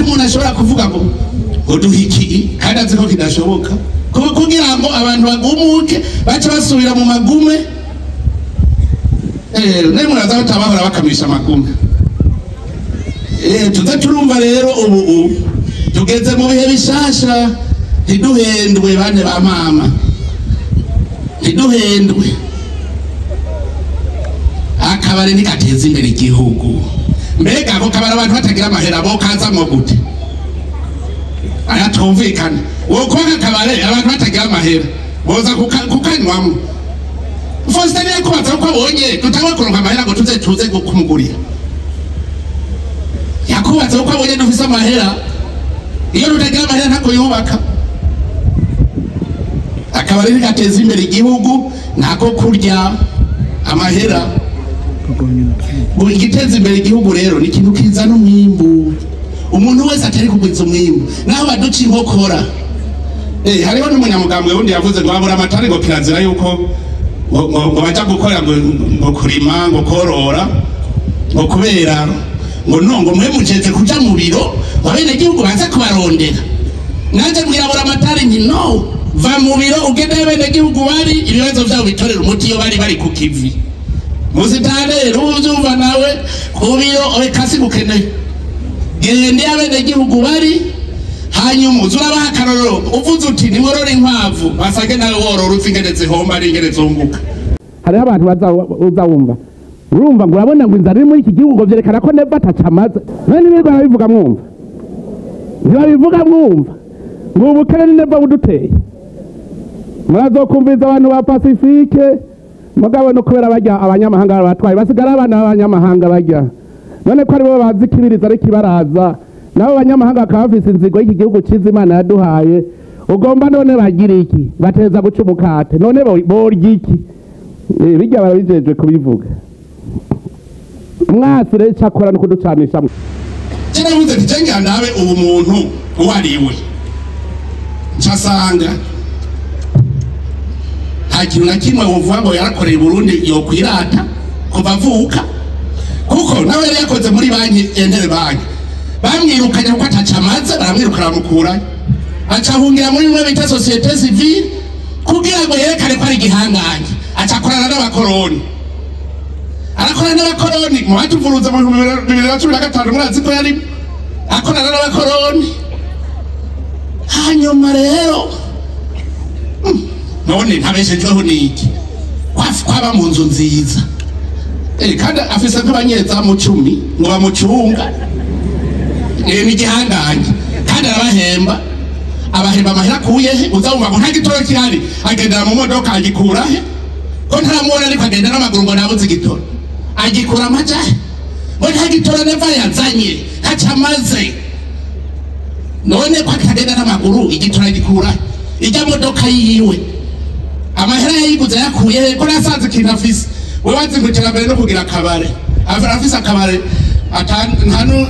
Hari umuntu ashobora kuvuga ngo uduhiki kandi azi ko kidashoboka kugira ngo abantu bagumuke bace basubira mu magume. Nemwe muraza batabahora bakamisha amagume. Tuze turumva rero ubu tugeze mu bihe bishasha, ntiduhendwe bane ba mama, ntiduhendwe. Akabare ntigateza imbere igihugu. Mbega ako kabare abantu batagira amahera bo kazamwo gute? Aya twumvikane, wokuba akabare abantu batagira amahera boza kukanywamwo. Faustin yakubatse ko abonye tutangwe kuronka amahera ngo tuze tuze kumugurira. Yakubatse ko abonye dufise amahera, iyo tutagira amahera ntako yubaka. Akabare ntigateza imbere igihugu ntako kurya amahera. Igiteza imbere igihugu rero ni ikintu kizana umwimbu. Umuntu wese atari kugwiza umwimbu naho baduca inkokora. Hariho n'umunyamugambwe wundi yavuze ngo abura amatari ngo kirazira yuko ngo baja gukora ngo kurima ngo korora ngo kubera ngo no ngo mwe mujeze kuja mu biro abenegihugu baze kubarondera. Nanje mbwira amatari nti no, va mu biro ugende abenegihugu bari ibibazo vyabo bitorera umuti iyo bari bari ku kivi. Muzitane ruzumva nawe ku biro kasi gukeneye gende abenegihugu bari, hanyuma uzurabaha akarorero uvuze uti niworora inkwavu basage nawe worora uzi ingene zihomba n'ingene zunguka. Hariho abantu bazawumva urumva ngo urabona ngo inzara iri muri iki gihugu ngo vyerekana ko neva atacamaze. None ntibirirwa barabivuga mwumva, ntibabivuga mwumva ngo ubukene ni neva buduteye. Murazokumviza abantu ba Pacifique mugabo no kubera barya abanyamahanga batwaye basigara abana b'abanyamahanga barya. None ko aribo bazi kibiriza ariko ibaraza nabo abanyamahanga bakaba bafise inzigo y'iki gihugu ciza Imana yaduhaye. Ugomba none bagira iki? Bateza guca umukate none borya iki? Bijya barabijejwe kubivuga. Mwasi rero icakora no kuducanishamwo. Kiravuze nti je ngandabe ubu muntu uwo ari we, ncasanga nta kintu na kimwe wovuga ngo yarakoreye Burundi yokwirata kuva avuka, kuko nawe yari yakoze muri banki entebe banki bamwirukanye kuko atacamaze, baramwirukana bamukurayo, aca ahungira muri bimwe bita société civile kugira ngo yerekane ko ari igihangange. Aca akorana n'abakoroni, arakorana n'abakoroni mu batuvuruza mu 2015 murazi ko yari akorana n'abakoroni. Hanyuma rero none ntabeshejweho n'iki kwaba mu nzu nziza, kandi afise nk'abanyezamu 10 ngo bamucunga. Ni igihangange kandi arabahemba, abahemba amahera akuye he? Uzabumva ngo nta gitoro kihari, agendera mu modoka agikura he? Ko ntaramubona ariko agenda n'amaguru ngo nabuze igitoro, agikura amaja he? Ngo nta gitoro neva yazanye ntacamaze. None ko atagenda n'amaguru igitoro agikura he? Ijya modoka yiwe amahera yayiguze yakuye he? Ko nasanze ikintu afise we wazi ngo iterambere no kugira akabare, afise akabare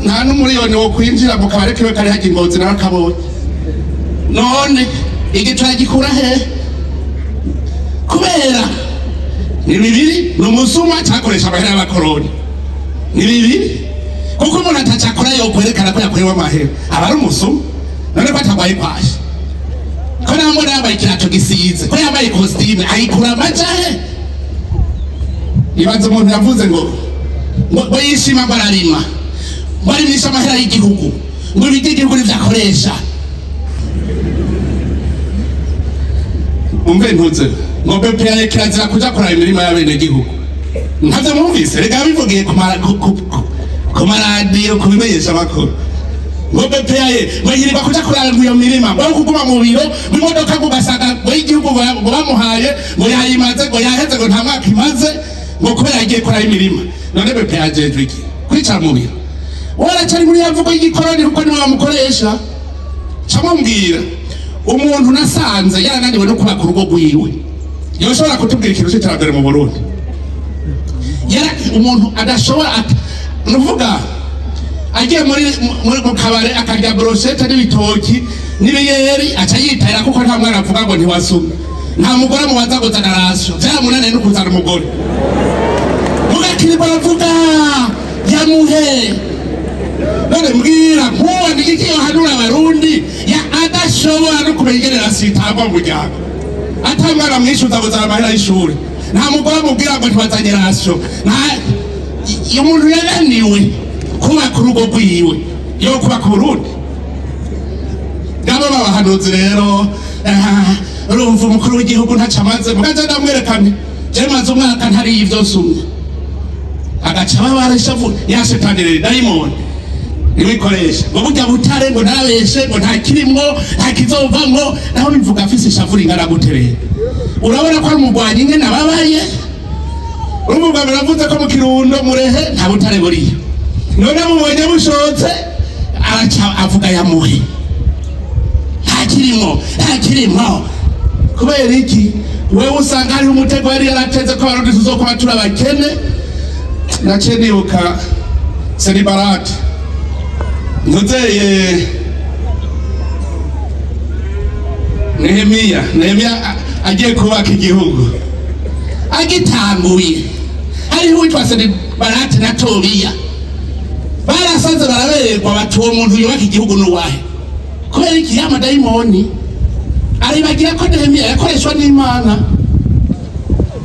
nta n'umuriyoni wo kwinjira mu kabare kiwe kari hajya Ingozi nawe akabonye. None igitoro agikura he? Kubera ni bibiri, ni umusuma cyakoresha amahera y'abakoroni, ni bibiri kuko umuntu atacakora yokwerekana ko yakuyeho amahera aba ari umusuma. None ko atagwaye kwaje, ko namubona yambaye ikirato gisize, ko yambaye ikositime, ayikura amaja he? Ibaze umuntu yavuze ngo ngo yishima ngo ararima, ngo arimisha amahera y'igihugu, ngo ibiryo igihugu nivyo akoresha. Umve ntuze ngo BPA kirazira kuja kuraba imirima y'abenegihugu. Ntavyo mwumvise? Reka bivugiye ku maradiyo ku bimenyesha makuru ngo BPA ngo yirirwa kuja kuraba iyo mirima, ngo kuguma mu biro ngo imodoka ngo ugasanga ngo y'igihugu ngo bamuhaye ngo yayimaze ngo yaheze ngo nta mwaka imaze ngo kubera yagiye kuraba imirima. None BPA ajejwe iki? Kwicara mu biro. Waracari muri ya mvugo y'igikoroni kuko niwe bamukoresha. Camubwira umuntu nasanze yarananiwe no kubaka urugo rwiwe, yoshobora kutubwira ikintu c'iterambere mu Burundi? Umuntu adashobora nuvuga agiye muri mu kabare akarya brochette n'ibitoki n'ibiyeri aca yitahira kuko nta mwana avuga ngo ntiwasuma, nta mugore amubaza ngo zana rasyo, vyaramunaniye no kuzana umugore. Mugakirwa aravuga yamuhe. None mbwira nkuwo ni iki atarangwa mu muryango, ata mwana mwishuza kuzana amahera y'ishuri, nta mugore amubwira ngo ntibazanye rasiyo. Nta iyo umuntu yananiwe kubaka urugo rwiwe yo kubaka Uburundi. Ngabo babahanuzi rero, urumva umukuru w'igihugu ntaco amaze, mugaje ndamwerekane je maze umwaka ntariye ivyo nsumye, agaca babareshavu ya shetani rero dayimoni ibikoresha ngo burya butare ngo ntarabeshe ngo nta kirimwo nta kizovamwo, naho bivuga afise ishavu ringana gute. Rero urabona ko ari umugwanyi nyene ababaye. Urumva biravuze ko mu Kirundo Murehe nta butare buriyo, none mubonye bushotse araca avuga yamuhe nta kirimwo nta kirimwo. Kubera iki? Wewe usanga hariho umutego yari yarateze ko Abarundi tuzokuba turi abakene. Naciye nibuka Senibarate ntuzeye Nehemiya agiye kubaka igihugu agitanguye, hariho uwitwa Senibarate na Tobiya barasaze barabererwa bati uwo muntu yubaka igihugu n'uwahe? Kubera iki? Ya madayimoni aribagira ko Nehemiya yakoreshwa n'Imana.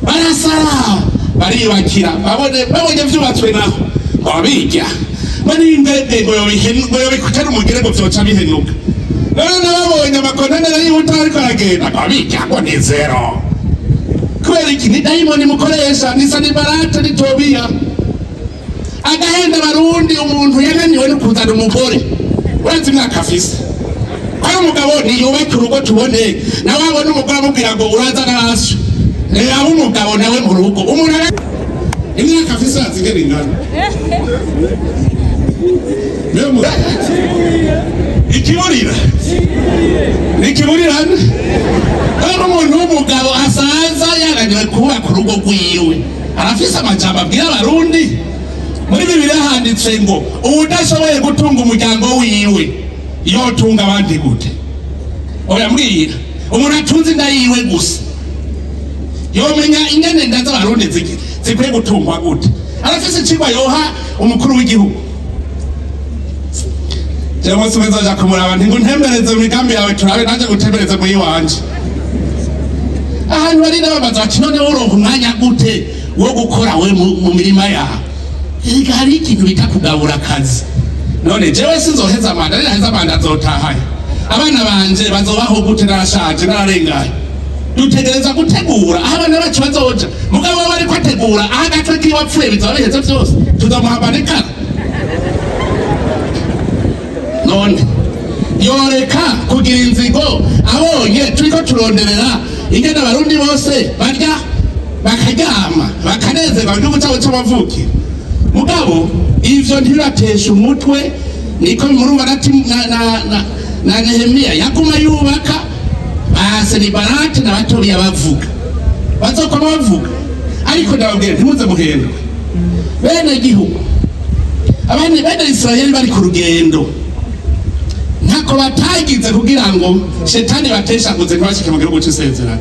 Barasara bariyubakira, babonye vyubatswe naho ngo babirya bari ngo yobikutera umugere ngo vyoca bihenuka. None nababonye amakonteneri y'ubutare ariko aragenda ngo babirya ngo ni zero. Kubera iki? Ni dayimoni mukoresha, ni Sanibarate ni Tobiya agahenda Abarundi. Umuntu yananiwe no kuzana umugore, urazi imyaka afise ko ari umugabo ntiyubake urugo, tubone nawe abona umugore amubwira ngo urazana hasi aba umugabo nawe mu rugo. Umuntu imyaka afise azi ingene ingana. Ikiburira ikiburirane kandi umuntu w'umugabo asaza yananiwe kubaka urugo rwiwe arafise amajambo abwira Abarundi. Muri Bibiliya handitse ngo uwudashoboye gutunga umuryango wiwe yotunga abandi gute? Oya mbwira, umuntu atunze inda yiwe gusa yomenya ingene inda z'Abarundi zikwiye gutungwa gute? Arafise icigwa yoha umukuru w'igihugu. Jewe umunsi umwe nzoja kumuraba nti ngo ntembereze mu migambi yawe turabe, nanje gutembereze mu yiwanje. Ahantu bari n'abamaze bati none woronka umwanya gute wo gukora we mu mirima yawe? Erega hari ikintu bita kugabura akazi. None jewe sinzoheza manda, naheza manda nzotahayo, abana banje bazobaho gute? Narashaje nararengaye. Dutegereza gutegura aho abana bacu bazoja. Mugabo we ariko ategura aho agatwe kiwe apfuye bizoba biheze vyose, tuzomuhabanikana. None yoreka kugira inzigo abonye turiko turonderera ingene Abarundi bose barya bakaryama bakanezerwa mu gihugu cabo c'amavukiro. Mugabo ivyo ntibiratesha umutwe, niko murumva na Nehemiya yaguma yubaka, ba Senibarate na Batobiya bavuga bazokoma bavuga. Ariko ndababwira ntimuze muhendwe bene gihugu, abandi bene Israeli bari ku rugendo ntako batagize kugira ngo shetani bateshaguze ntibashike mu gihugu c'isezerano.